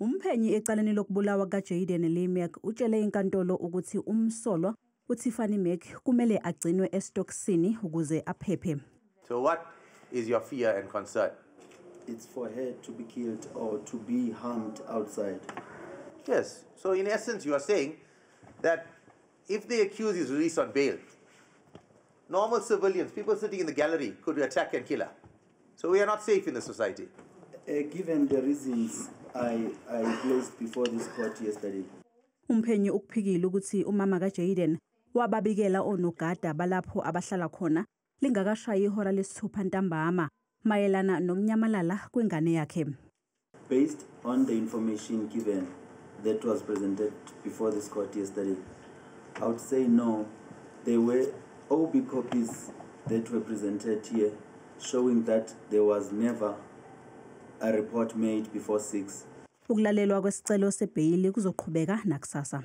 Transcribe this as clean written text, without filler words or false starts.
Umphenyi ecaleni lokubulawa kaJayden Lee Mack utshele inkantolo ukuthi umsolwa uTiffany Mack kumele agcinwe esitokisini ukuze aphephe. So what is your fear and concern? It's for her to be killed or to be harmed outside. Yes. So in essence, you are saying that if the accused is released on bail, normal civilians, people sitting in the gallery, could attack and kill her. So we are not safe in the society. Given the reasons I placed before this court yesterday. Umphenyi ukuphikile ukuthi umama kaJayden wababikela onogada balapho abahlala khona lingakashayi ihora lesithupha ntambama mayelana nokunyamalala kwengane yakhe. Based on the information given that was presented before this court yesterday, I would say no. There were OB copies that were presented here showing that there was never a report made before 6. Ukulalelwa kwesicelo sebheyili kuzoqhubeka nakusasa.